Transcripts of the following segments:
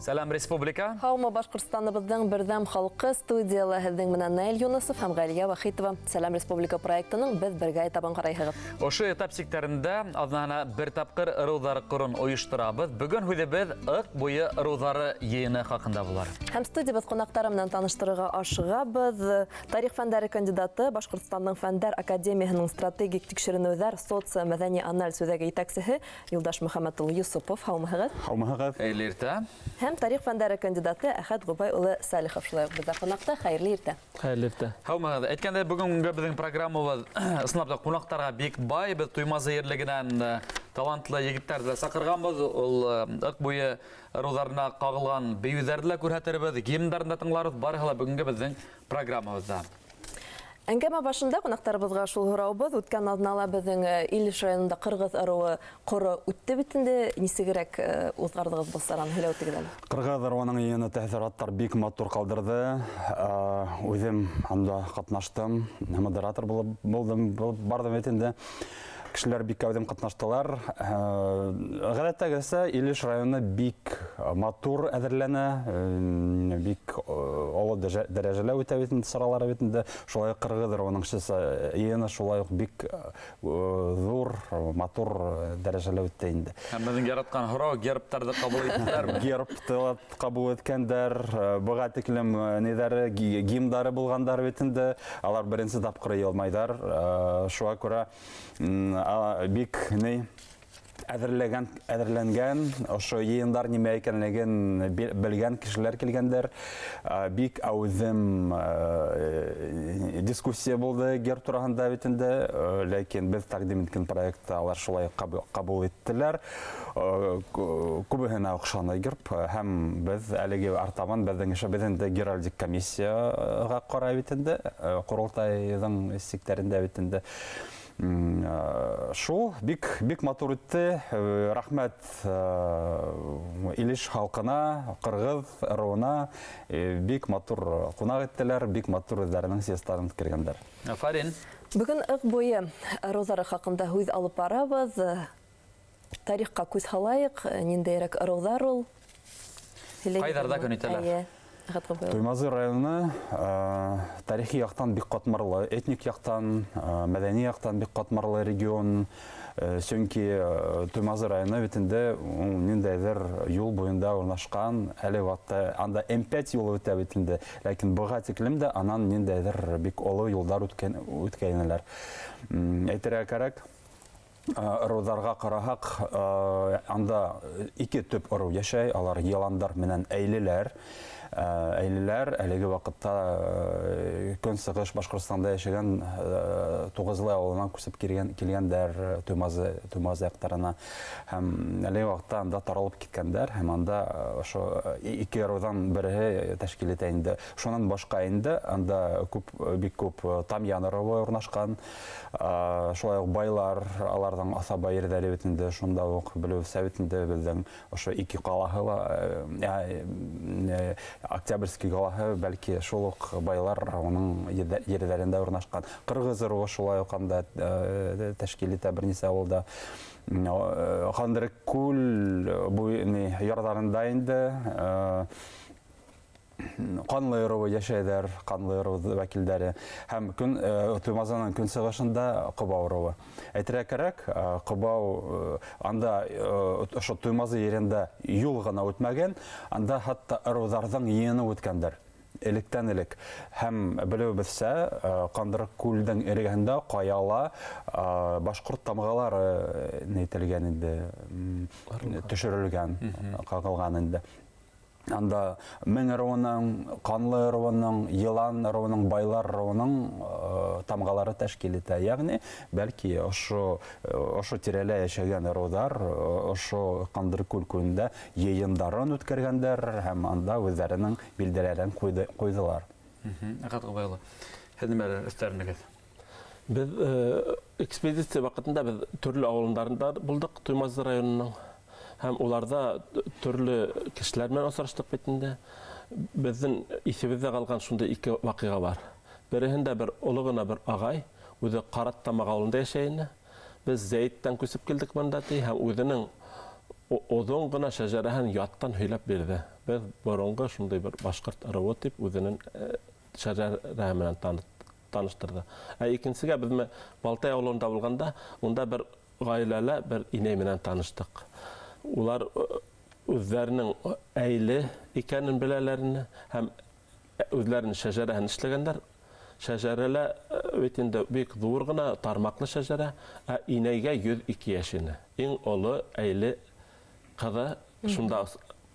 Сәләм, республика! Һаумы, Башҡортостаныбыҙҙың берҙәм халҡы! Студияла һеҙҙең менән Наил Юнысов һәм Ғәлиә Вахитова. Сәләм, республика проектының «Беҙ бергә» этабын ҡарайһығыҙ. Ошо этап сиктәрендә аҙнаһына бер тапҡыр ырыуҙар ҡорон ойошторабыҙ. Бөгөн һүҙебеҙ Ыҡ буйы ырыуҙары йыйыны хаҡында булыр. Һәм студиябыҙ ҡунаҡтары менән таныштырырға ашығабыҙ. Тарих фәндәре кандидаты, Башҡортостандың Фәндәр академияһының стратегик тикшеренеүҙәр социо-мәҙәни анализ үҙәге етәксеһе Юлдаш Мөхәммәт улы Йосопов. Һаумыһығыҙ! Һаумыһығыҙ! Хәйерле иртә! Һәм тарих фәндәре кандидаты Әхәт Ғобай улы Сәлихов шулай уҡ беҙҙә ҡунаҡта. Хәйерле иртә! Хәйерле иртә! Һаумыһығыҙ! Әйткәндәй, бөгөнгө беҙҙең программабыҙ ысынлап та ҡунаҡтарға бик бай. Беҙ Туймазы ерлегенән талантлы егеттәрҙе лә саҡырғанбыҙ. Ул Ыҡ буйы ырыуҙарына ҡағылған бейеүҙәрҙе лә күрһәтербеҙ, гимндарын да тыңларбыҙ. Барыһы ла бөгөнгө беҙҙең программабыҙҙа. Әңгәмә башында ҡунаҡтарыбыҙға шул һорауыбыҙ: үткән аҙнала беҙҙең Илеш районында ҡырғыҙ ырыуы ҡоро үтте бит инде. Нисегерәк уҙғарҙығыҙ был сараны, һөйләп үтегеҙ әле. Ҡырғыҙ ырыуының йыйыны тәьҫораттар бик матур ҡалдырҙы. Үҙем анда ҡатнаштым, модератор булып булдым, булып барҙым бит инде. Кешеләр бик әүҙем ҡатнаштылар. Ғәҙәттәгесә Илеш районы бик матур әҙерләнә, бик оло дәрәжәлә үтә бит инде саралары бит инде. Шулай уҡ ҡырғыҙ ырыуының йыйыны шулай уҡ бик ҙур, матур дәрәжәлә үтте инде. Һәм беҙҙең яратҡан һорау: гербтарҙы ҡабул иттеләрме? Гербты ла ҡабул иткәндәр, быға тиклем ниҙәре, гимндары булғандар бит инде. Алар беренсе тапҡыр йыйылмайҙар. Шуға күрә бик ни әҙерләгән, әҙерләнгән, ошо йыйындар нимә икәнлеген белгән кешеләр килгәндәр. Бик әүҙем дискуссия булды герб тураһында бит инде, ләкин беҙ тәҡдим иткән проектты алар шулай ҡабул иттеләр. Күбеһенә оҡшаны герб, һәм беҙ әлеге артабан беҙҙең эшебеҙ инде геральдик комиссияға ҡарай бит инде, ҡоролтайҙың сиктәрендә бит инде. Шул бик бик матур үтте. Рәхмәт Илеш халҡына, ҡырғыҙ ырыуына, бик матур ҡунаҡ иттеләр, бик матур үҙҙәренең съездарын үткәргәндәр. Афарин. Бөгөн Ыҡ буйы ырыуҙары хаҡында һүҙ алып барабыҙ. Тарихҡа күҙ һалайыҡ, ниндәйерәк ырыуҙар ул? Ҡайҙарҙа көн итәләр? Эйе. Әхәт Ғобай улы. Туймазы районы тарихи яҡтан бик ҡатмарлы, этник яҡтан, мәҙәни яҡтан бик ҡатмарлы регион. Сөнки Туймазы районы бит инде ниндәйҙер юл буйында урынлашҡан, әле ваҡытта анда М5 юлы үтә бит инде, ләкин быға тиклем дә анан ниндәйҙер бик оло юлдар үткәйнеләр. Әйтергә кәрәк, ырыуҙарға ҡараһаҡ, анда ике төп ырыу йәшәй, алар йыландар менән әйлеләр. Әйлеләр әлеге ваҡытта Көнсығыш Башҡортостанда йәшәгән Туғыҙлы ауылынан күсеп килгәндәр Туймазы яҡтарына, һәм әлеге ваҡытта анда таралып киткәндәр, һәм анда ошо ике ырыуҙан береһе тәшкил итә инде. Шунан башҡа инде анда бик күп Тамъян ырыуы урынлашҡан, шулай уҡ байлар, аларҙың аҫаба ерҙәре бит инде, шунда уҡ белеүебеҙсә бит инде беҙҙең ошо ике ҡалаһы ла, Октябрьский ҡалаһы, бәлки шул уҡ байлар уның ерҙәрендә урынлашҡан. Ҡырғыҙ ырыуы шулай уҡ анда тәшкил итә бер нисә ауылда. Ҡандыркүл буй, ни, ярҙарында инде Ҡанлы ырыуы йәшәйҙәр, Ҡанлы ырыуы вәкилдәре. Һәм Туймазының көнсығышында Ҡобау ырыуы. Әйтергә кәрәк, Ҡобау анда ошо Туймазы ерендә юл ғына үтмәгән, анда хатта ырыуҙарҙың йыйыны үткәндәр. Электән элек. Һәм белеүебеҙсә, Ҡандыркүлдең эргәһендә ҡаяла башҡорт тамғалары нәйтелгән инде, төшөрөлгән, ҡағылған инде. Анда Мең ырыуының, Ҡанлы ырыуының, Йылан ырыуының, Байлар ырыуының тамғалары тәшкил итә. Йәғни, бәлки ошо тирәлә йәшәгән ырыуҙар ошо Ҡандыркүл күлендә йыйындарын үткәргәндәр һәм анда үҙҙәренең билдәләрен ҡуйҙылар. Әхәт Ғобай улы, һеҙ нимәләр өҫтәрнегеҙ? Беҙ экспедиция ваҡытында беҙ төрлө ауылдарында булдыҡ Туймазы районының. Һәм уларҙа төрлө кешеләр менән осраштыҡ бит инде. Беҙҙең иҫебеҙҙә ҡалған шундай ике ваҡиға бар. Береһендә бер оло ғына бер ағай, үҙе Ҡараттамаҡ ауылында йәшәй ине. Беҙ Зәйеттән күсеп килдек бында, ти, һәм үҙенең Оҙон ғына шәжәрәһен яттан һөйләп бирҙе. Беҙ боронғо шундай бер башҡорт ырыуы тип үҙенең шәжәрәһе менән таныштырҙы. Ә икенсегә беҙ Балтай ауылында булғанда, унда бер ғаиләлә бер инәй менән таныштыҡ. Улар үҙҙәренең әйле икәнен беләләр ине һәм үҙҙәренең шәжәрәһен эшләгәндәр. Шәжәрәлә бит инде бик ҙур ғына тармаҡлы шәжәрә, ә инәйгә 102 йәш ине. Иң оло әйле ҡыҙы шунда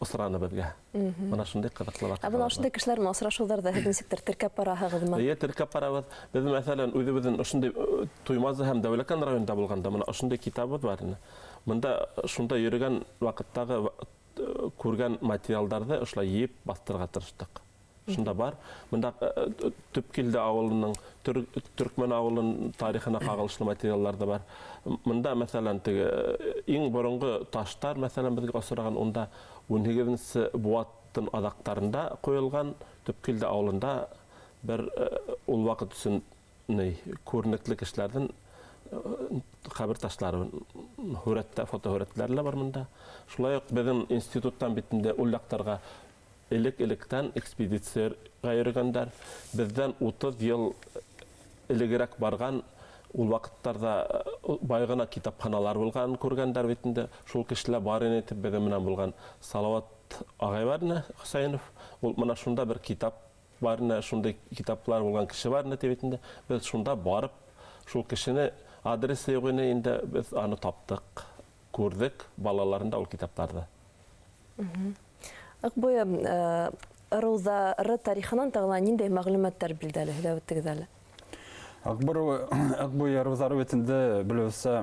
осраны беҙгә. Бына шундай ҡыҙыҡлы ваҡиға. Ә бына ошондай кешеләр менән осрашыуҙарҙа һеҙ нисектер теркәп бараһығыҙмы? Эйе, теркәп барабыҙ. Беҙ, мәҫәлән, үҙебеҙҙең ошондай Туймазы һәм Дәүләкән районында булғанда бына ошондай китабыбыҙ бар ине. Бында шунда йөрөгән ваҡыттағы күргән материалдарҙы ошолай йыйып баҫтырырға тырыштыҡ. Шунда бар. Бында Төпкилде ауылының, Төркмән ауылының тарихына ҡағылышлы материалдар ҙа бар. Бында, мәҫәлән, теге иң боронғо таштар, мәҫәлән, беҙгә осраған, унда 18-нсе быуаттың аҙаҡтарында ҡуйылған Төпкилде ауылында бер ул ваҡыт өсөн күренекле кешеләрҙең ҡәбер таштары, һүрәттә, фотоһүрәттәре лә бар бында. Шулай уҡ беҙҙең институттан бит инде ул яҡтарға элек-электән экспедицияға йөрөгәндәр. Беҙҙән 30 йыл элегерәк барған, ул ваҡыттарҙа бай ғына китапханалар булғанын күргәндәр бит инде. Шул кешеләр бар ине тип беҙҙең менән булған Салауат ағай бар ине, Хөсәйенов. Ул бына шунда бер китап бар ине, шундай китаплар булған кеше бар ине тип бит инде. Беҙ шунда барып, шул кешене адресы юҡ ине инде, беҙ аны таптыҡ, күрҙек балаларында ул китаптарҙы. Ыҡбуйы ырыуҙары тарихынан тағы ла ниндәй мәғлүмәттәр билдәле, һөйләп үттегеҙ әле? Ыҡбуйы ырыуҙары бит инде, белеүсә,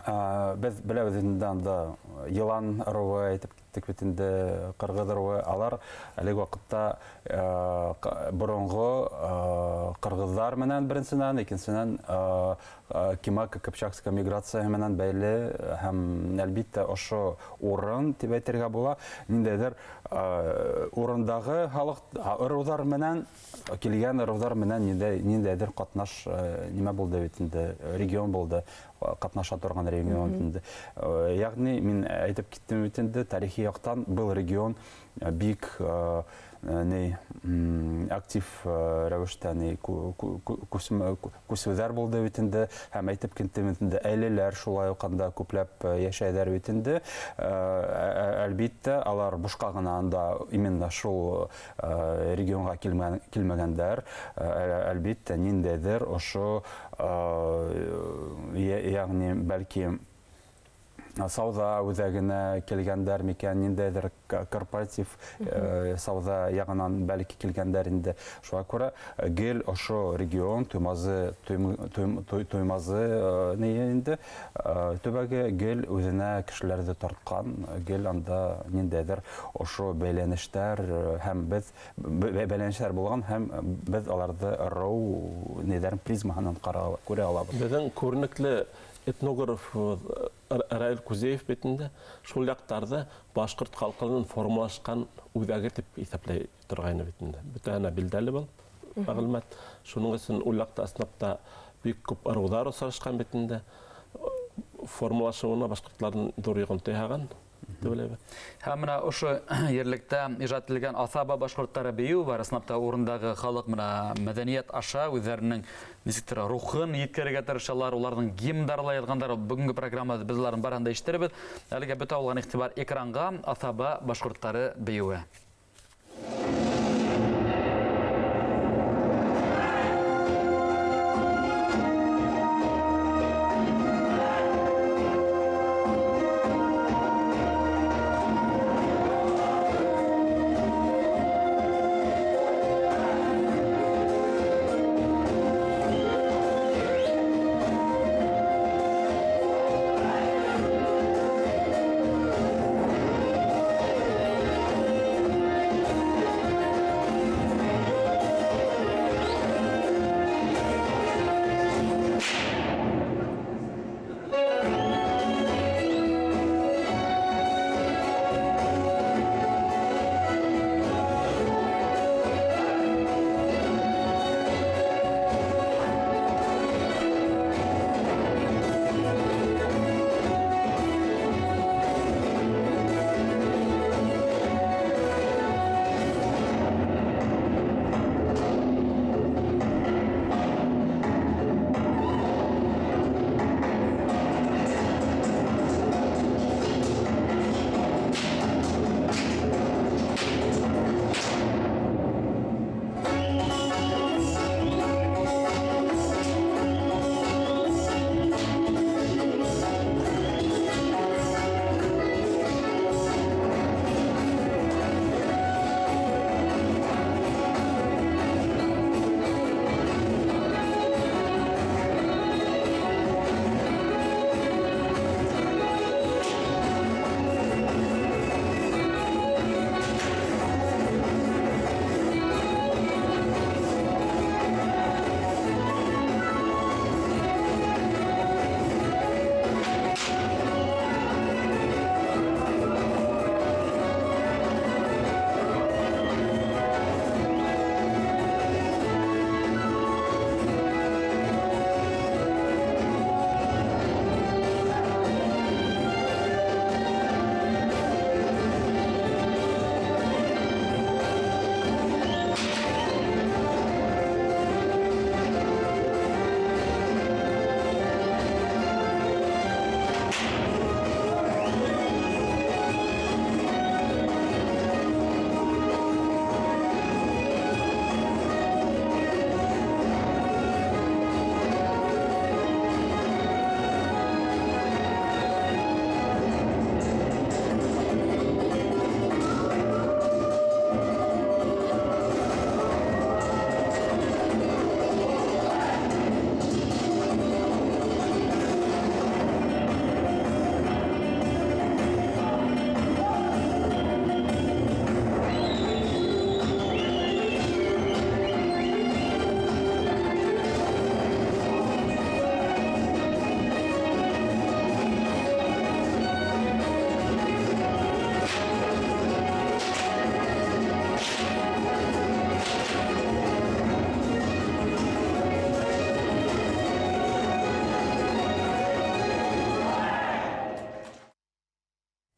беҙ беләбеҙ инде анда йылан ырыуы әйтеп киттек бит инде, ҡырғыҙ ырыуы. Алар әлеге ваҡытта боронғо ҡырғыҙҙар менән беренсенән, икенсенән, Кимако-Кыпчакская миграция менән бәйле һәм, әлбиттә, ошо урын тип әйтергә була, ниндәйҙер урындағы халыҡ ырыуҙар менән килгән ырыуҙар менән ниндәйҙер ҡатнаш нимә булды бит инде, регион булды, ҡатнаша торған регион инде. Ягъни мин әйтеп киттем бит инде, тарихи яҡтан был регион бик актив рәүештә күсеүҙәр булды бит инде, һәм әйтеп киттем бит инде, әйлеләр шулай уҡ анда күпләп йәшәйҙәр бит инде. Әлбиттә, алар бушҡа ғына анда именно шул регионға килмәгәндәр. Әлбиттә, ниндәйҙер ошо, ягъни бәлки сауҙа үҙәгенә килгәндәр микән, ниндәйҙер корпоратив сауҙа яғынан бәлки килгәндәр инде. Шуға күрә гел ошо регион Туймазы, Туймазы ни инде, төбәге гел үҙенә кешеләрҙе тартҡан, гел анда ниндәйҙер ошо бәйләнештәр һәм беҙ бәйләнештәр булған, һәм беҙ аларҙы ырыу ниҙәрен призмаһынан күрә алабыҙ. Беҙҙең күренекле этнограф Раил Кузеев бит инде шул яҡтарҙы башҡорт халҡының формалашҡан үҙәге тип иҫәпләй торғайны бит инде. Бөтәһенә билдәле был мәғлүмәт. Шуның өсөн ул яҡта ысынлап та бик күп ырыуҙар осрашҡан бит инде. Формалашыуына башҡортларҙың ҙур йоғонто яһаған тип уйлайбыҙ. Һәм бына ошо ерлектә ижад ителгән Аҫаба башҡорттары бейеүе бар. Ысынлап та урындағы халыҡ бына мәҙәниәт аша үҙҙәренең нисектер рухын еткерергә тырышалар, уларҙың гимндары ла яҙғандар. Бөгөнгө программада беҙ уларҙың барыһын да ишетербеҙ. Әлегә бөтә булған иғтибар экранға. Аҫаба башҡорттары бейеүе.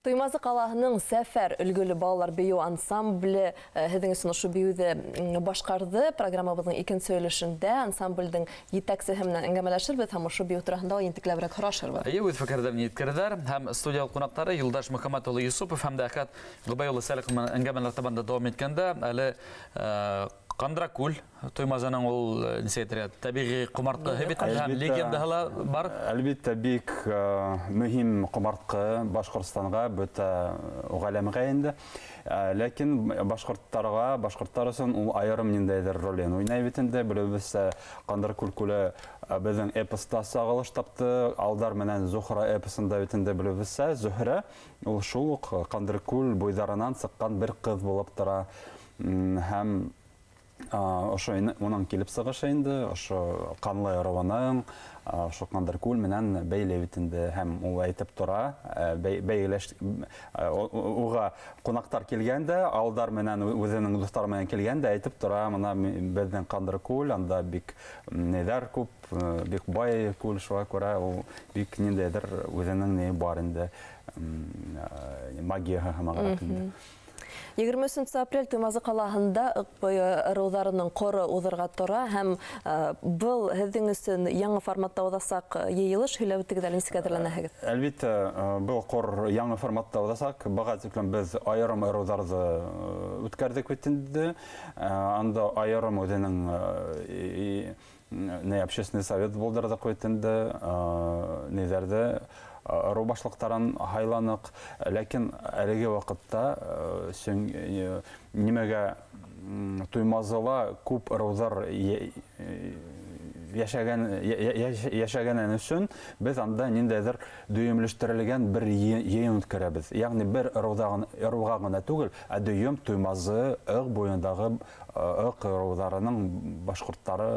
Туймазы ҡалаһының Сәфәр өлгөлө балалар бейеү ансамбле һеҙҙең өсөн ошо бейеүҙе башҡарҙы. Программабыҙҙың икенсе өлөшөндә ансамблдең етәксеһе менән әңгәмәләшербеҙ һәм ошо бейеү тураһында ла ентекләберәк һорашырбыҙ. Эйе, үҙ фекерҙәрен еткерҙәр һәм студия ҡунаҡтары Юлдаш Мөхәммәт улы Юсупов һәм дә Әхәт Ғөбәй улы Сәлихов менән әңгәмәләр табанда дауам иткәндә әле Ҡандракүл Туймазының ул нисә әйтергә тәбиғи ҡомартҡыһы бит һәм легендаһы ла бар. Әлбиттә, бик мөһим ҡомартҡы Башҡортостанға, бөтә ғаләмгә инде. Ләкин башҡорттарға, башҡорттар өсөн ул айырым ниндәйҙер ролен уйнай бит инде. Белебеҙсә, Ҡандракүл күле беҙҙең эпоста сағылыш тапты. Алдар менән Зөһрә эпосында бит инде белебеҙсә, Зөһрә ул шул уҡ Ҡандракүл буйҙарынан сыҡҡан бер ҡыҙ булып тора. Һәм ошо уның килеп сығышы инде, ошо Ҡанлы ырыуының, ошо Ҡандракүл менән бәйле бит инде. Һәм ул әйтеп тора, уға ҡунаҡтар килгәндә, Алдар менән үҙенең дуҫтары менән килгәндә әйтеп тора, мына беҙҙең Ҡандракүл, анда бик ниҙәр күп, бик бай күл, шуға күрә ул бик ниндәйҙер үҙенең ни бар инде, магияһы һымағыраҡ инде. 23 апрель Туймазы ҡалаһында Ыҡ буйы ырыуҙарының ҡоро уҙырға тора һәм был һеҙҙең өсөн яңы форматта уҙасаҡ йыйылыш. Һөйләп үтегеҙ әле, нисек әҙерләнәһегеҙ? Әлбиттә, был ҡор яңы форматта уҙасаҡ. Быға тиклем беҙ айырым ырыуҙарҙы үткәрҙек бит инде. Анда айырым үҙенең общественный совет булдырҙыҡ бит инде, ниҙәрҙе ырыу башлыҡтарын һайланыҡ. Ләкин әлеге ваҡытта нимәгә Туймазыла күп ырыуҙар йәшәгәнен өсөн беҙ анда ниндәйҙер дөйөмләштерелгән бер йыйын үткәрәбеҙ. Ягъни бер ырыуға ғына түгел, ә дөйөм Туймазы Ыҡ буйындағы Ыҡ ырыуҙарының башҡорттары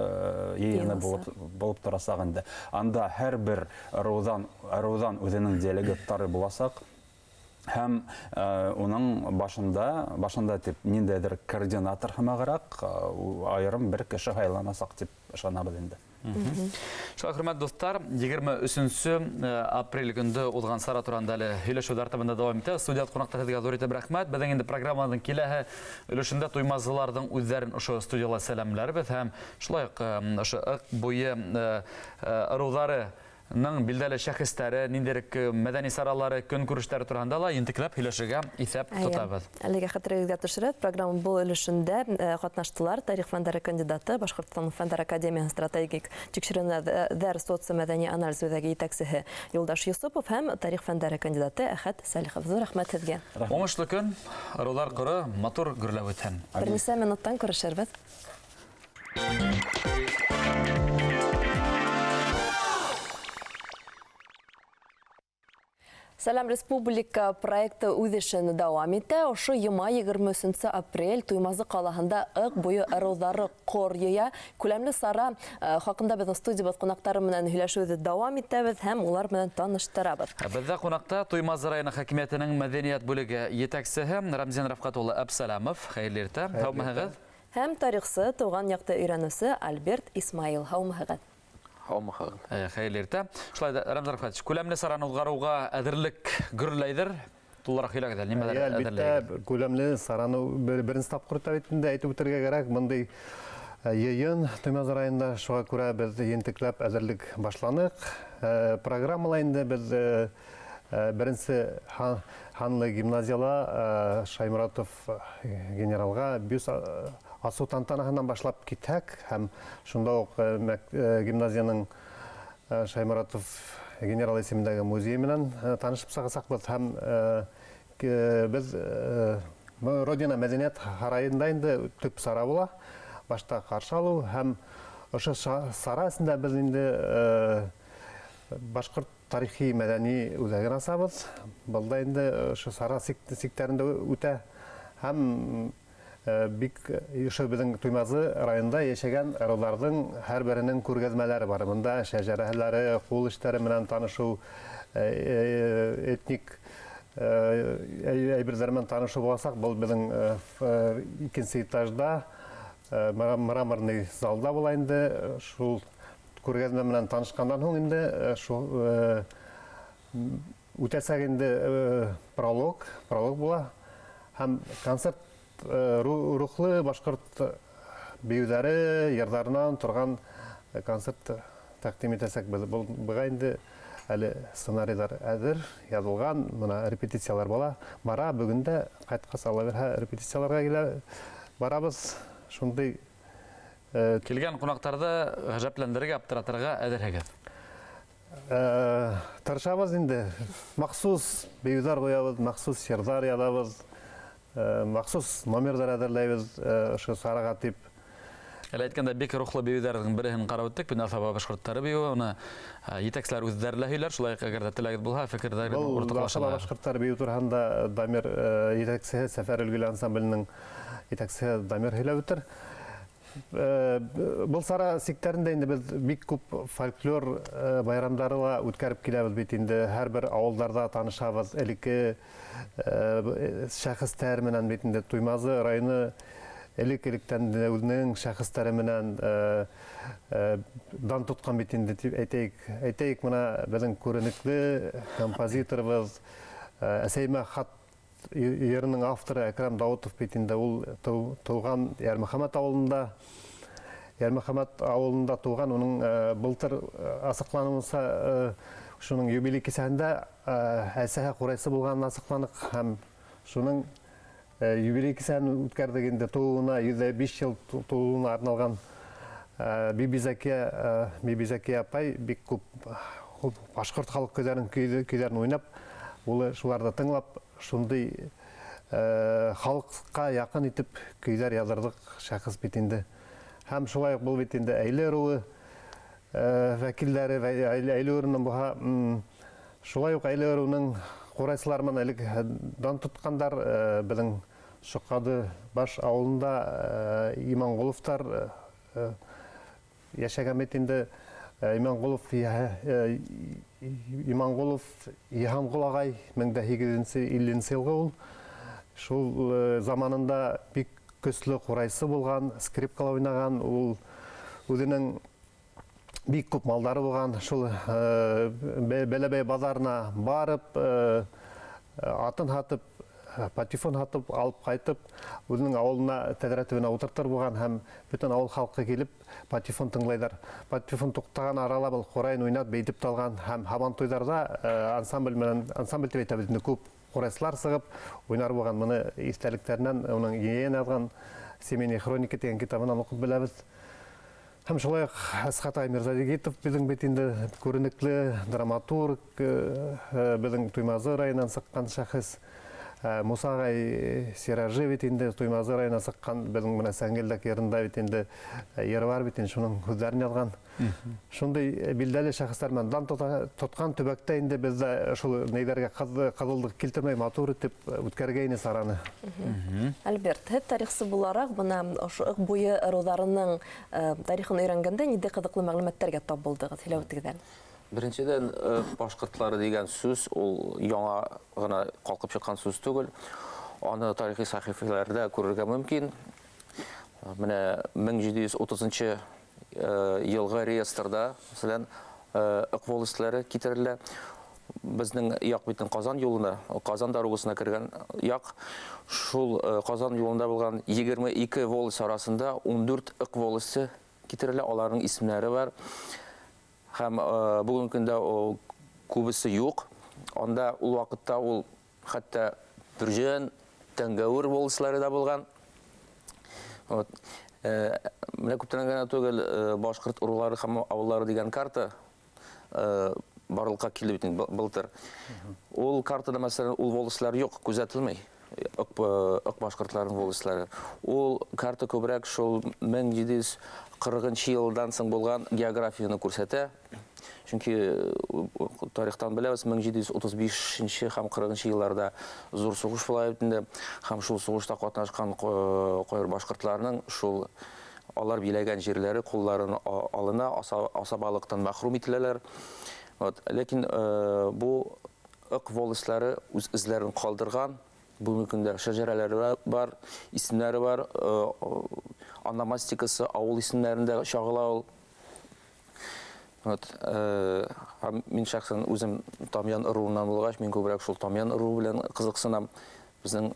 йыйыны булып торасаҡ инде. Анда һәр бер ырыуҙан үҙенең делегаттары буласаҡ. Һәм уның башында тип ниндәйҙер координатор һымағыраҡ айырым бер кеше һайланасаҡ тип ышанабыҙ инде. Шулай, хөрмәтле дуҫтар, 23 апрель көндө уҙған сара тураһында әле һөйләшеү тәртибендә дауам итә. Студия ҡунаҡтар, һеҙгә ҙур итеп рәхмәт. Беҙҙең инде программаның киләһе өлөшөндә туймазыларҙың үҙҙәрен ошо студияла сәләмләрбеҙ һәм шулай уҡ ошо Ыҡ буйы ырыуҙарының билдәле шәхестәре, ниндәйерәк мәҙәни саралары, көнкүрештәре тураһында ла ентекләп һөйләшергә иҫәп тотабыҙ. Әлегә хәтерегеҙгә төшөрәбеҙ, программа был өлөшөндә ҡатнаштылар тарих фәндәре кандидаты, Башҡортостан Фәндәр академияһының стратегик тикшеренеүҙәр социомәҙәни анализ үҙәге етәксеһе Юлдаш Йосопов һәм тарих фәндәре кандидаты Әхәт Сәлихов. Ҙур рәхмәт һеҙгә. Уңышлы көн, ырыуҙар ҡоро матур гөрләп үтһен. Бер нисә минуттан күрешербеҙ. Сәләм Республика проекты үҙ эшен дауам итә. Ошо йома 23 апрель Туймазы ҡалаһында Ыҡ буйы ырыуҙары ҡор йыя. Күләмле сара хаҡында беҙҙең студиябыҙ ҡунаҡтары менән һөйләшеүҙе дауам итәбеҙ һәм улар менән таныштырабыҙ. Беҙҙә ҡунаҡта Туймазы районы хакимиәтенең мәҙәниәт бүлеге етәксеһе Рамзин Рафҡәт улы Әбсәләмов. Хәйерле иртә. Һаумыһығыҙ? Һәм тарихсы, тыуған яҡты өйрәнеүсе Альберт Исмаил. Һаумыһығыҙ? Һаумыһығыҙ. Хәйерле иртә. Шулай да, Рамзан Рафҡәтович, күләмле сараны уҙғарыуға әҙерлек гөрләйҙер. Тулыраҡ һөйләгеҙ әле, нимәләр Әлбиттә, әҙерләйҙер? күләмле сараны беренсе тапҡыр үтә бит инде, әйтеп үтергә кәрәк. Бындай йыйын Туймазы районында, шуға күрә беҙ ентекләп әҙерлек башланыҡ. Программала инде беҙ беренсе һанлы гимназияла Шаймуратов генералға бюст асыу тантанаһынан башлап китһәк, һәм шунда уҡ гимназияның Шаймуратов генерал исемендәге музей менән танышып сығасаҡбыҙ. Һәм беҙ Родина мәҙәниәт һарайында инде төп сара була. Башта ҡаршы алыу һәм ошо сара эсендә беҙ инде башҡорт тарихи мәҙәни үҙәген асабыҙ. Был да инде ошо сара сиктәрендә үтә. Һәм бик ошо беҙҙең Туймазы районында йәшәгән ырыуҙарҙың һәр береһенең күргәҙмәләре бар. Бында шәжәрәләре, ҡул эштәре менән танышыу, этник әйберҙәр менән танышыу буласаҡ. Был беҙҙең икенсе этажда мраморный залда була инде. Шул күргәҙмә менән танышҡандан һуң инде шул Үтәсәк инде пролог була. Һәм концерт рухлы башҡорт бейеүҙәре, йырҙарынан торған концерт тәҡдим итәсәкбеҙ. Быға инде әле сценарийҙар әҙер, яҙылған, мына репетициялар була. Бара, бөгөн дә ҡайтҡас Алла бирһә репетицияларға килә барабыҙ. Шундай килгән ҡунаҡтарҙы ғәжәпләндерергә, аптыратырға әҙерһегеҙ. Тырышабыҙ инде. Махсус бейеүҙәр ҡуябыҙ, махсус йырҙар яҙабыҙ, махсус номерҙар әҙерләйбеҙ ошо сараға тип. Әле әйткәндә, бик рухлы бейеүҙәрҙең береһен ҡарап үттек. Бына Аҫаба башҡорттары бейеүе, уны етәкселәр үҙҙәре лә һөйләр. Шулай уҡ әгәр ҙә теләгеҙ булһа, фекерҙәрен уртаҡлаша. Был Аҫаба башҡорттары бейеү тураһында Дамир етәксеһе, Сәфәр Өлгөлө ансамбленең етәксеһе Дамир һөйләп үтер. Был сара сиктәрендә инде беҙ бик күп фольклор байрамдары ла үткәреп киләбеҙ бит инде. Һәр бер ауылдарҙа танышабыҙ элекке шәхестәр менән бит инде. Туймазы районы элек-электән үҙенең шәхестәре менән дан тотҡан бит инде, тип әйтәйек. Әйтәйек, мына беҙҙең күренекле композиторыбыҙ Әсәймә хат йырының авторы Әкрам Даутов бит инде. Ул тыуған Йәрмөхәмәт ауылында. Йәрмөхәмәт ауылында тыуған. Уның былтыр асыҡланыуынса, шуның юбилей кисәһендә әсәһе ҡурайсы булғанын асыҡланыҡ һәм шуның юбилей кисәһен үткәрҙек инде. Тыуыуына 105 йыл тыуыуына арналған Бибизәкиә апай бик күп башҡорт халыҡ көйҙәрен уйнап, улы шуларҙы тыңлап, шундай халыҡҡа яҡын итеп көйҙәр яҙырҙыҡ шәхес бит инде. Һәм шулай уҡ был бит инде Әйле ырыуы вәкилдәре, Әйле ырыуының булһа, шулай уҡ Әйле ырыуының ҡурайсылары менән элек дан тотҡандар. Беҙҙең Шоҡады баш ауылында Иманғоловтар йәшәгән бит инде. Иманғолов Йыһанғол ағай 1850 йылғы ул. Шул заманында бик көслө ҡурайсы булған, скрипкала уйнаған. Ул үҙенең бик күп малдары булған. Шул Бәләбәй баҙарына барып, атын һатып, патефон һатып алып ҡайтып, үҙенең ауылына тәҙрә төбөнә ултыртыр булған һәм бөтөн ауыл халҡы килеп патефон тыңлайҙар. Патефон туҡтаған арала был ҡурайын уйнап бейетеп талған һәм һабантуйҙарҙа ансамбль менән, ансамбль тип әйтәбеҙ инде, күп ҡурайсылар сығып уйнар булған. Быны иҫтәлектәренән, уның ейән яҙған Семейные хроники тигән китабынан уҡып беләбеҙ. Һәм шулай уҡ Әсхәт ағай Мирзадигитов беҙҙең бит инде күренекле драматург, беҙҙең Туймазы районынан сыҡҡан шәхес. Муса ағай Сиражи бит инде Туймазы районынан сыҡҡан, беҙҙең менән Сәңгелдәк йырында бит инде йыры бар бит инде, шуның һүҙҙәрен яҙған. Шундай билдәле шәхестәр менән дан тотҡан төбәктә инде беҙ дә шул нейҙәргә ҡыҙыллыҡ килтермәй матур итеп үткәргәйне сараны. Альберт, һеҙ тарихсы булараҡ бына ошо Ыҡ буйы ырыуҙарының тарихын өйрәнгәндә ниндәй ҡыҙыҡлы мәғлүмәттәргә тап булдығыҙ? Һөйләп үтегеҙ әле. Беренседән, башҡортлары тигән сүз ул яңа ғына ҡалҡып сыҡҡан сүз түгел. Аны тарихи сәхифәләрҙә күрергә мөмкин. Менә 1730 йылғы реестрда, мәсәлән, Ыҡ волостьлары китерелә. Безнең як бит Казан юлына, Казан дорогасына кергән як, шул Казан юлында булган 22 волость арасында 14 Ыҡ волосте китерелә, аларның исемнәре бар. Һәм бүгенге көндә ул күбесе юк. Анда ул вакытта ул хәтта Бөрҗән, Тәңгәүер волостьлары да булган. Вот. Менә күптән генә түгел, башҡорт ырулары һәм авыллары дигән карта барлыкка килде бит инде былтыр. Ул картада, мәсәлән, ул волостьлар юк, күзәтелмәй. Ыҡ башҡортларының волостьлары. Ул карта күбрәк шул 1740 йылдан соң булган географияны күрсәтә. Чөнки тарихтан беләбез, 1735 һәм 40 йылларда зур сугыш була бит инде. Һәм шул сугышта катнашкан кайбер башҡортларның шул алар биләгән җирләре кулларын алына, асабалыктан мәхрүм ителәләр. Вот. Ләкин бу Ыҡ волостьлары үз эзләрен калдырган. Бүгенге көндә шәҗәрәләре бар, исемнәре бар, ономастикасы авыл исемнәрендә чагыла ул. Вот, мин шәхсән үзем Тамьян ыруыннан булгач, мин күбрәк шул Тамьян ыруы белән кызыксынам. Безнең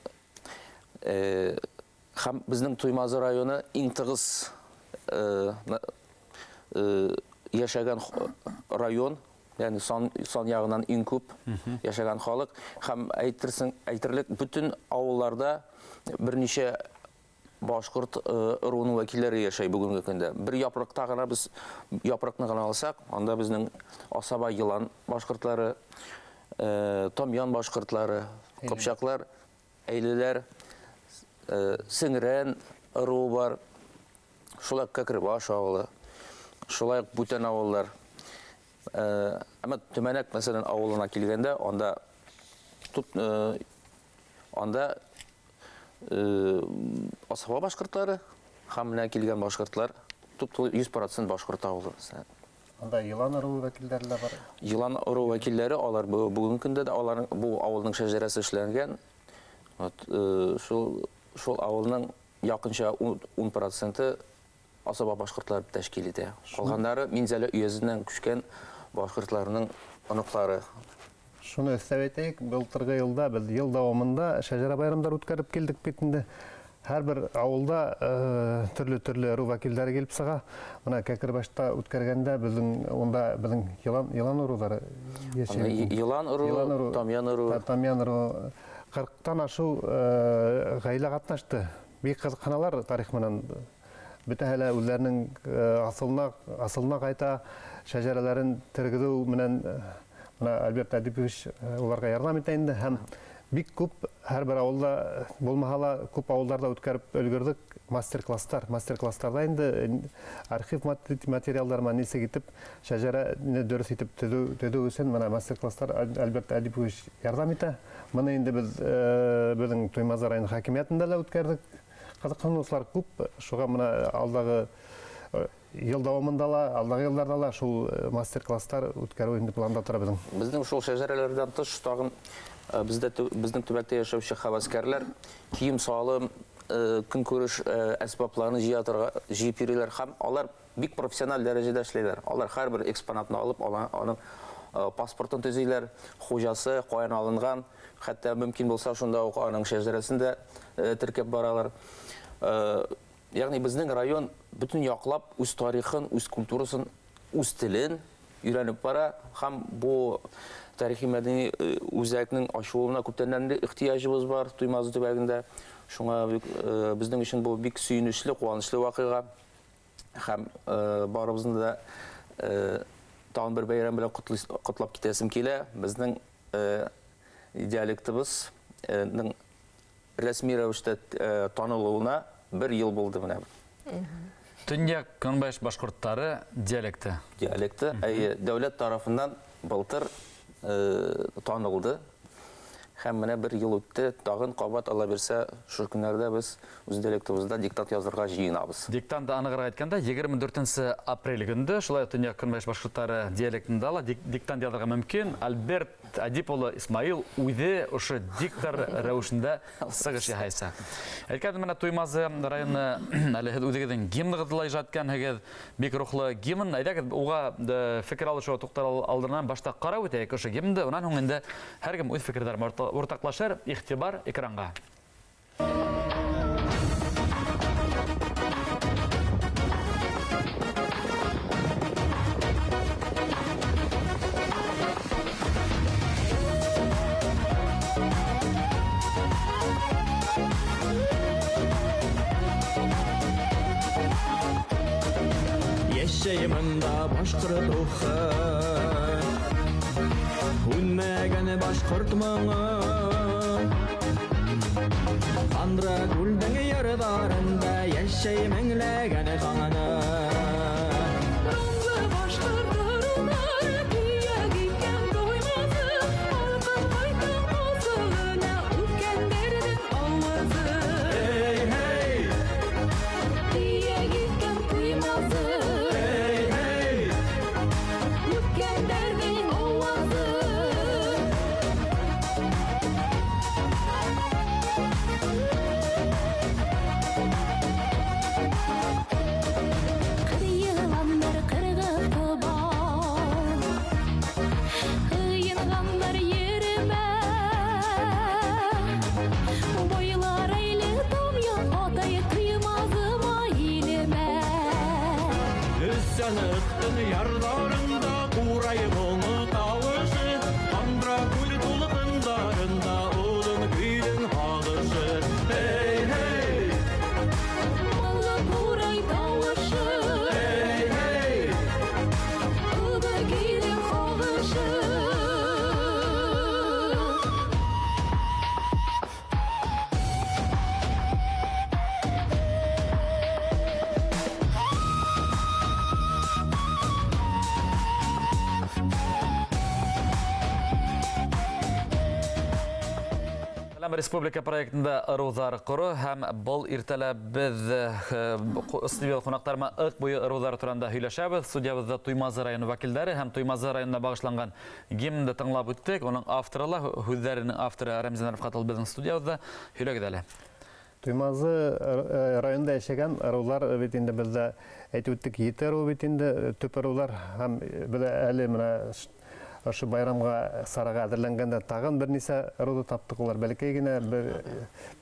һәм безнең Туймазы районы иң тыгыз яшәгән район, ягъни сан ягыннан иң күп яшәгән халык һәм әйтерсең, әйтерлек бөтен авылларда берничә башкорт ыруының вәкилләре яшәй бүгенге көндә. Бер япракта гына без япракны гына алсак, анда безнең Асаба елан башкортлары, Тамьян башкортлары, кыпчаклар, әйлеләр, Сеңрән ыруы бар, шулай Кәкребаш авылы, шулай ук бүтән авыллар. Әмма Төмәнәк, мәсәлән, авылына килгәндә, анда анда Асаба башкортлары һәм менә килгән башкортлар туп-тулы 100% башкорт авылы. Анда елан ыруы вәкилләре дә бар. Елан ыруы вәкилләре, алар бүгенге көндә дә аларның бу авылның шәҗәрәсе эшләнгән. Вот, шул авылның якынча 10% Асаба башкортлары тәшкил итә. Калганнары Минзәлә өязеннән күчкән башкортларның оныклары. Шуны өстәп әйтәйек, былтыргы елда без ел дәвамында шәҗәрә байрамнары үткәреп килдек бит инде. Һәрбер авылда төрле-төрле ыру вәкилләре килеп чыга. Менә Кәкербашта үткәргәндә безнең унда безнең елан ырулары яшәй. Елан ыруы, Тамьян ыруы. Тамьян ыруы 40-тан ашу гаилә катнашты. Бик кызыксыналар тарих менән. Бөтәһе лә үзләренең асылына кайта, шәҗәрәләрен тергезү менән менә Альберт Әдипович уларга ярдәм итә инде һәм бик күп һәрбер авылда булмаһа ла күп авылларда үткәреп өлгердек мастер-класслар. Мастер-классларда инде архив материаллар менән нисек итеп шәҗәрәне дөрес итеп төзү өчен менә мастер-класслар Альберт Әдипович ярдәм итә. Моны инде без безнең Туймазы районы хакимиятендә лә үткәрдек. Кызыксынучылар күп, шуга менә алдагы ел дәвамында ла, алдагы елларда ла шул мастер-класслар үткәрү инде планда тора безнең. Безнең шул шәҗәрәләрдән тыш тагын безнең төбәктә яшәүче һәвәскәрләр кием-салым, көнкүреш әсбапларын җыеп йөриләр һәм алар бик профессиональ дәрәҗәдә эшлиләр. Алар һәрбер экспонатны алып, аның паспортын төзиләр, хуҗасы каян алынган, хәтта мөмкин булса шунда ук аның шәҗәрәсен дә теркәп баралар. Ягъни безнең район бөтен яклап үз тарихын, үз культурасын, үз телен өйрәнеп бара һәм бу тарихи мәдәни үзәкнең ачылуына күптәннән инде ихтыяҗыбыз бар Туймазы төбәгендә. Шуңа безнең өчен бу бик сөенечле, куанычлы вакыйга. Һәм барыбызны да тагын бер бәйрәм белән котлап китәсем килә. Безнең диалектыбызның рәсми рәвештә танылуына бер ел булды менә. Төньяк Көнбаш башкортлары диалекты. Диалекты, әйе, дәүләт тарафыннан былтыр танылды. Һәм менә бер ел үтте, тагын кабат ала бирсә, шул көннәрдә без үз диалектыбызда диктант язырга җыенабыз. Диктантны аныграк әйткәндә, 24 апрель көндә шулай ук Төньяк Көнбаш башкортлары диалектында ла диктант язырга мөмкин. Альберт Әдип улы Исмаил үзе ошо диктор рәвешендә сыгыш яһайса. Әйткәндә, менә Туймазы районы әле һеҙ үҙегеҙҙең гимнығыҙҙы ла ижад иткәнһегеҙ, бик рухлы гимн. Әйҙәгеҙ, уға фекер алышыуға туҡтар алдынан башта ҡарап үтәйек ошо гимнды, унан һуң инде һәр кем үҙ фекерҙәрен уртаҡлашыр. Иғтибар экранға. Йәшәймында башҡорт рухы, һүнмәгән башҡорт моңо. Андра күлдең ярҙарында йәшәй меңләгән ҡаңаны. Сәләм республика проектында ырыуҙар ҡоро һәм был иртәлә беҙ студия ҡунаҡтар менән Ыҡ буйы ырыуҙары тураһында һөйләшәбеҙ. Студиябыҙҙа Туймазы районы вәкилдәре һәм Туймазы районына бағышланған гимнды тыңлап үттек. Уның авторы ла, һүҙҙәренең авторы Рәмзән Рәфҡәт улы беҙҙең студиябыҙҙа. Һөйләгеҙ әле. Туймазы районында йәшәгән ырыуҙар бит инде беҙҙә әйтеп үттек, 7 ырыу бит инде төп ырыуҙар, һәм беҙ әле менә ошо байрамға сараға әҙерләнгәндә тағын бер нисә ырыуҙы таптыҡ. Улар бәләкәй генә бер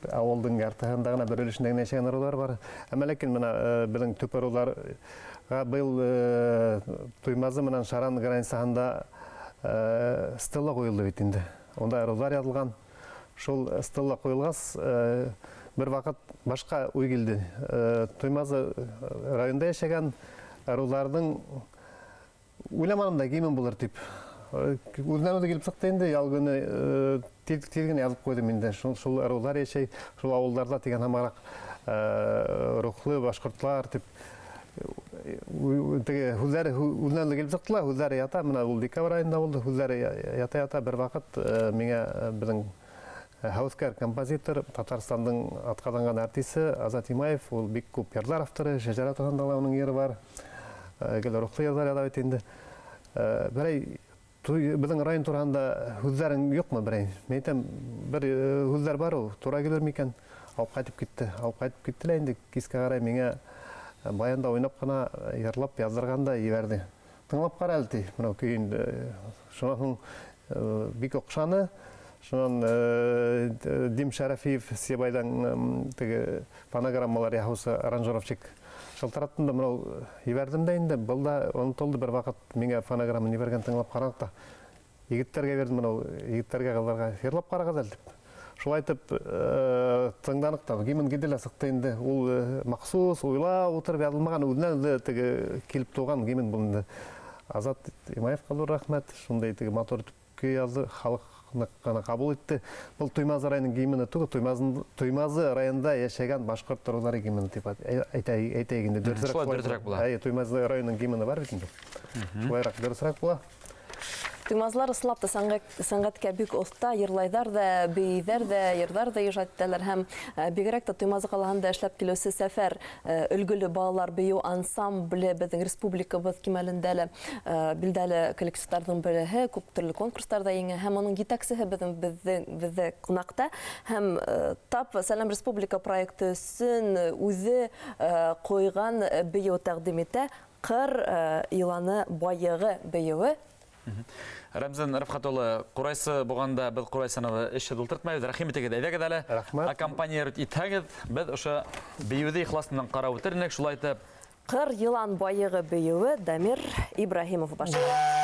ауылдың яртыһында ғына, бер өлөшөндә генә йәшәгән ырыуҙар бар. Әммә ләкин менә беҙҙең төп ырыуҙарға быйыл Туймазы менән Шаран границаһында стела ҡуйылды бит инде. Унда ырыуҙар яҙылған. Шул стела ҡуйылғас, бер ваҡыт башҡа уй килде. Туймазы районында йәшәгән ырыуҙарҙың уйламаным да гимн булыр тип. Үҙенән үҙе килеп сыҡты инде, ял көнө тиҙ генә яҙып ҡуйҙым инде. Шул ырыуҙар йәшәй, шул ауылдарҙа тигән һымағыраҡ рухлы башҡортлар тип. Теге һүҙҙәре үҙенән үҙе килеп сыҡты ла, һүҙҙәре ята, менә ул декабрь айында булды, һүҙҙәре ята-ята бер ваҡыт миңә беҙҙең һәүәҫкәр композитор, Татарстандың атҡаҙанған артисы Азат Имаев, ул бик күп йырлар авторы, Шәжәрә тураһында ла уның йыры бар, гел рухлы йырҙар яҙа бит инде. Берәй беҙҙең район тураһында һүҙҙәрең юҡмы берәй? Мин әйтәм, бер һүҙҙәр бар ул, тура килер микән? Алып ҡайтып китте. Алып ҡайтып китте лә инде кискә ҡарай миңә баянда уйнап ҡына йырлап яҙҙырған да ебәрҙе. Тыңлап ҡара әле ти, бынау көйөн. Шунан һуң бик оҡшаны. Шунан Дим Шәрәфиев Сибайҙан теге фонограммалар яһаусы аранжировщик шылтыраттым да мынау ебәрҙем дә инде. Был да онотолдо, бер ваҡыт миңә фонограмманы ебәргән, тыңлап ҡараныҡ та. Егеттәргә бирҙем, мынау егеттәргә, ҡыҙҙарға йырлап ҡарағыҙ әле тип. Шулай итеп тыңланыҡ та, гимн килде лә сыҡты инде. Ул махсус уйлап ултырып яҙылмаған, үҙенән үҙе теге килеп тыуған гимн был инде. Азат Имаевҡа ҙур рәхмәт, шундай теге матур итеп көй яҙҙы, халыҡ ныҡ ҡына ҡабул итте. Был Туймазы районының гимны түгел, Туймазы районында йәшәгән башҡорт ырыуҙары гимны тип әйтәйек инде. Дөрөҫөрәк Шулай шулай дөрөҫөрәк була. Әйе, Туймазы районының гимны бар бит инде. Шулайыраҡ дөрөҫөрәк була. Туймазылар ысынлап та сәнғәткә бик оҫта, йырлайҙар ҙа, бейейҙәр ҙә, йырҙар ҙа ижад итәләр. Һәм бигерәк тә Туймазы ҡалаһында эшләп килеүсе Сәфәр өлгөлө балалар бейеү ансамбле беҙҙең республикабыҙ кимәлендә лә билдәле коллективтарҙың береһе, күп төрлө конкурстарҙа еңә. Һәм уның етәксеһе беҙҙе ҡунаҡта. Һәм тап Сәләм республика проекты өсөн үҙе ҡуйған бейеү тәҡдим итә. Ҡыр йыланы байығы бейеүе. Рәмзән Рәфҡәт улы, ҡурайсы булғанда беҙ ҡурайсыны эшһеҙ ултыртмайбыҙ. Рәхим итегеҙ, әйҙәгеҙ әле. Рәхмәт. Аккомпанировать итһәгеҙ, беҙ ошо бейеүҙе ихлас менән ҡарап үтер инек. Шулай итеп, Ҡыр йылан байығы бейеүе Дамир Ибраһимов башҡара.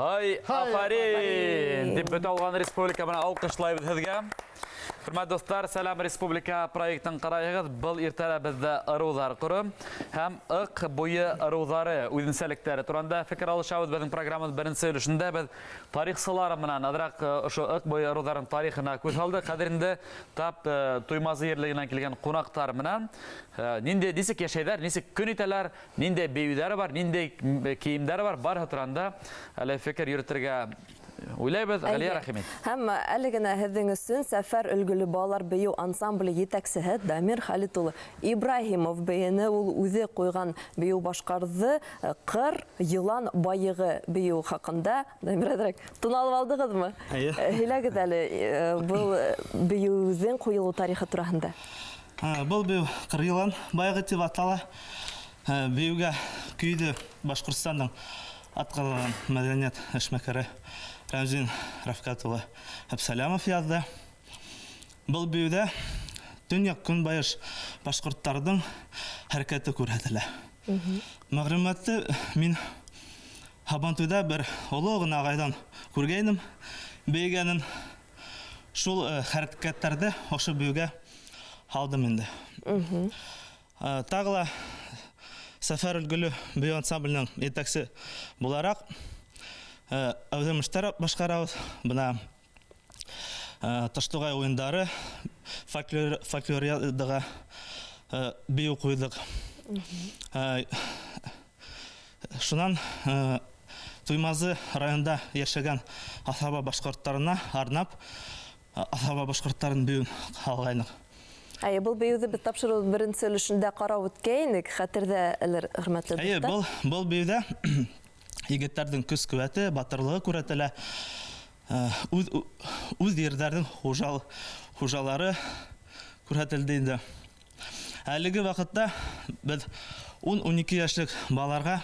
Һай, афарин! Тип бөтә алған республика менән алҡышлайбыҙ һеҙгә. Хөрмәтле дуҫтар, Сәләм республика проектын ҡарайығыҙ. Был иртәлә беҙҙә ырыуҙар ҡоро һәм Ыҡ буйы ырыуҙары үҙенсәлектәре тураһында фекер алышабыҙ. Беҙҙең программабыҙ беренсе өлөшөндә беҙ тарихсылар менән аҙыраҡ ошо Ыҡ буйы ырыуҙарының тарихына күҙ һалдыҡ. Хәҙер инде тап Туймазы ерлегенән килгән ҡунаҡтар менән нисек йәшәйҙәр, нисек көн итәләр, ниндәй бейеүҙәре бар, ниндәй кейемдәре бар, барыһы тураһында әле фекер йөрөтөргә уйлайбыҙ. Ғәлиә, рәхим ит. Һәм әле генә һеҙҙең өсөн Сәфәр өлгөлө балалар бейеү ансамбле етәксеһе Дамир Халит улы Ибраһимов бейене, ул үҙе ҡуйған бейеү башҡарҙы, Ҡыр йылан байығы бейеү хаҡында. Дамир, әҙерәк тын алып алдығыҙмы? Эйе. Һөйләгеҙ әле был бейеүҙең ҡуйылыу тарихы тураһында. Был бейеү Ҡыр йылан байығы тип атала. Бейеүгә көйҙө Башҡортостандың атҡаҙанған мәҙәниәт эшмәкәре Рәмзин Рәфҡәт улы Әбсәләмов яҙҙы. Был бейеүҙә төньяҡ көнбайыш башҡорттарҙың хәрәкәте күрһәтелә. Мәғлүмәтте мин Һабантуйҙа бер оло ғына ағайҙан күргәйнем бейегәнен. Шул хәрәкәттәрҙе ошо бейеүгә һалдым инде. Тағы ла Сәфәр өлгөлө бейеү ансамбленең етәксе булараҡ әүҙем эштәр башҡарабыҙ. Бына Таштуғай уйындары фольклориадаға бейеү ҡуйҙыҡ. Шунан Туймазы районында йәшәгән аҫаба башҡорттарына арнап аҫаба башҡорттарын бейеүен һалғайныҡ. Әйе, был бейеүҙе беҙ тапшырыу беренсе өлөшөндә ҡарап үткәйнек, хәтерҙә әлер, хөрмәтле Әйе, дуҫтар. был бейеүҙә егеттәрҙең көс ҡеүәте, батырлығы күрһәтелә. Үҙ ерҙәрҙең хужалары күрһәтелде инде. Әлеге ваҡытта беҙ ун-ун ике йәшлек балаларға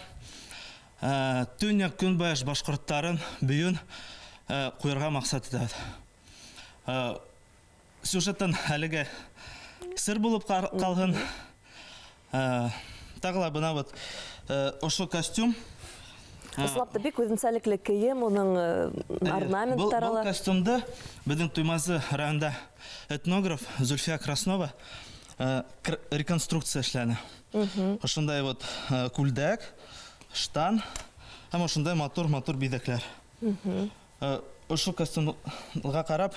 төньяҡ көнбайыш башҡорттарын бейеүен ҡуйырға маҡсат итәбеҙ. Сюжеттан әлегә сер булып ҡалһын. Тағы ла бына вот ошо костюм. Ысынлап та бик үҙенсәлекле кейем, уның орнаменттары Был ла. костюмды беҙҙең Туймазы районында этнограф Зульфия Краснова реконструкция эшләне. Ошондай вот күлдәк, штан һәм ошондай матур-матур биҙәкләр. Ошо костюмға ҡарап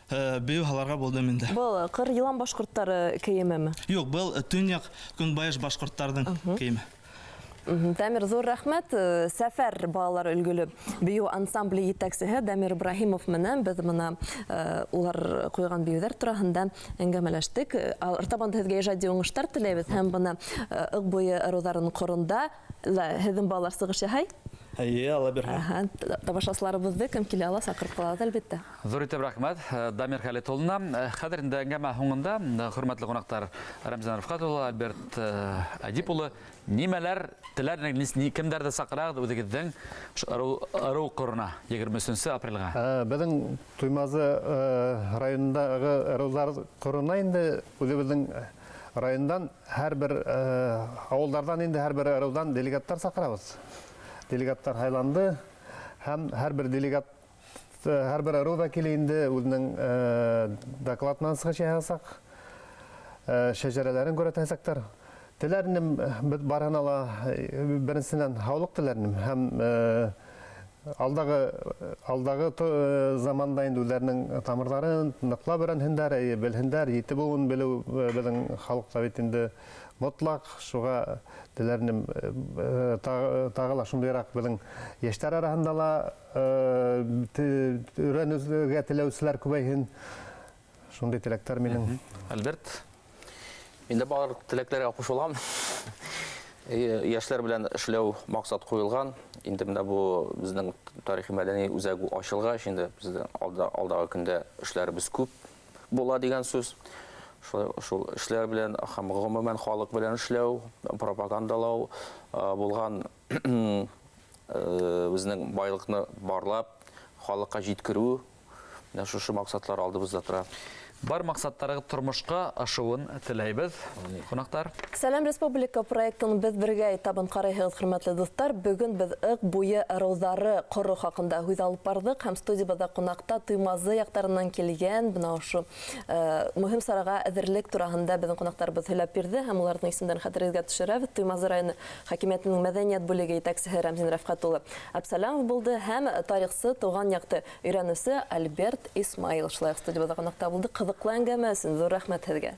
бейеү һаларға булдым инде. Был ҡыр йылан башҡорттары кейемеме? Юҡ, был төньяҡ көнбайыш башҡорттарҙың кейеме. Дамир, ҙур рәхмәт. Сәфәр балалар өлгөлө бейеү ансамбле етәксеһе Дамир Ибраһимов менән беҙ бына улар ҡуйған бейеүҙәр тураһында әңгәмәләштек. Артабан да һеҙгә ижади уңыштар теләйбеҙ һәм бына Ыҡ буйы ырыуҙарының ҡоронда ла һеҙҙең балалар сығыш яһай. Эйе, Алла бирһә. Аһа, тамашасыларыбыҙҙы кем килә ала саҡырып ҡалабыҙ, әлбиттә. Ҙур итеп рәхмәт Дамир Хәлит улына. Хәҙер инде әңгәмә һуңында, хөрмәтле ҡунаҡтар Рәмзән Рәфҡәт улы, Альберт Әдип улы, нимәләр теләр, кемдәрҙе саҡырағыҙ үҙегеҙҙең ырыу ҡорона егерме өсөнсө апрелгә? Беҙҙең Туймазы районындағы ырыуҙар ҡорона инде үҙебеҙҙең райондан һәр бер ауылдарҙан инде һәр бер ырыуҙан делегаттар саҡырабыҙ. Делегаттар һайланды һәм һәр бер делегат, һәр бер ырыу вәкиле инде үҙенең доклад менән сығыш яһасаҡ, шәжәрәләрен күрһәтәсәктәр. Теләр инем, беҙ барыһына ла беренсенән һаулыҡ теләр инем һәм алдағы заманда инде үҙҙәренең тамырҙарын ныҡлап өйрәнһендәр, эйе, белһендәр, ете быуын белеү беҙҙең халыҡта бит инде мотлаҡ. Шуға теләр инем тағы ла шундайыраҡ беҙҙең йәштәр араһында ла өйрәнеүгә теләүселәр күбәйһен. Шундай теләктәр минең. Альберт? Мин дә барлыҡ теләктәргә ҡушылам. Йәшләр белән эшләү маҡсат ҡуйылған. Инде бына бу беҙҙең тарихи мәҙәни үҙәге асылғас, инде беҙҙең алдағы көндә эшләребеҙ күп була дигән сүз. Шул эшләр белән һәм ғөмүмән халыҡ белән эшләү, пропагандалау, булған, беҙҙең байлыҡны барлап, халыҡҡа еткереү, менә шушы маҡсатлар алдыбыҙҙа тора. Бар маҡсаттарығыҙ тормошҡа ашыуын теләйбеҙ, ҡунаҡтар. Сәләм Республика проектын беҙ бергә этабын ҡарайһығыҙ, хөрмәтле дуҫтар. Бөгөн беҙ Ыҡ буйы ырыуҙары ҡоро хаҡында һүҙ алып барҙыҡ һәм студиябыҙҙа ҡунаҡта Туймазы яҡтарынан килгән бына ошо мөһим сараға әҙерлек тураһында беҙҙең ҡунаҡтарыбыҙ һөйләп бирҙе һәм уларҙың исемдәрен хәтерегеҙгә төшөрәбеҙ. Туймазы районы хакимиәтенең мәҙәниәт бүлеге етәксеһе Рәмзин Рәфҡәт улы Әбсәләмов булды һәм тарихсы, тыуған яҡты өйрәнеүсе Альберт Исмаил шулай уҡ студиябыҙҙа ҡунаҡта булды. Ҡыҙыҡлы әңгәмә өсөн ҙур рәхмәт һеҙгә.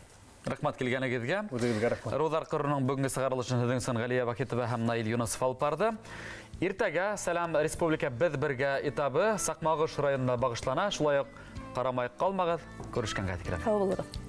Рәхмәт килгәнегеҙгә. Үҙегеҙгә рәхмәт. Ырыуҙар ҡырының бөгөнгө сығарылышын һеҙҙең өсөн Ғәлиә Вахитова һәм Наил Юнысов алып барҙы. Иртәгә Сәләм Республика беҙ бергә этабы Саҡмағош районына бағышлана. Шулай уҡ ҡарамай ҡалмағыҙ. Күрешкәнгә тиклем. Һау булығыҙ.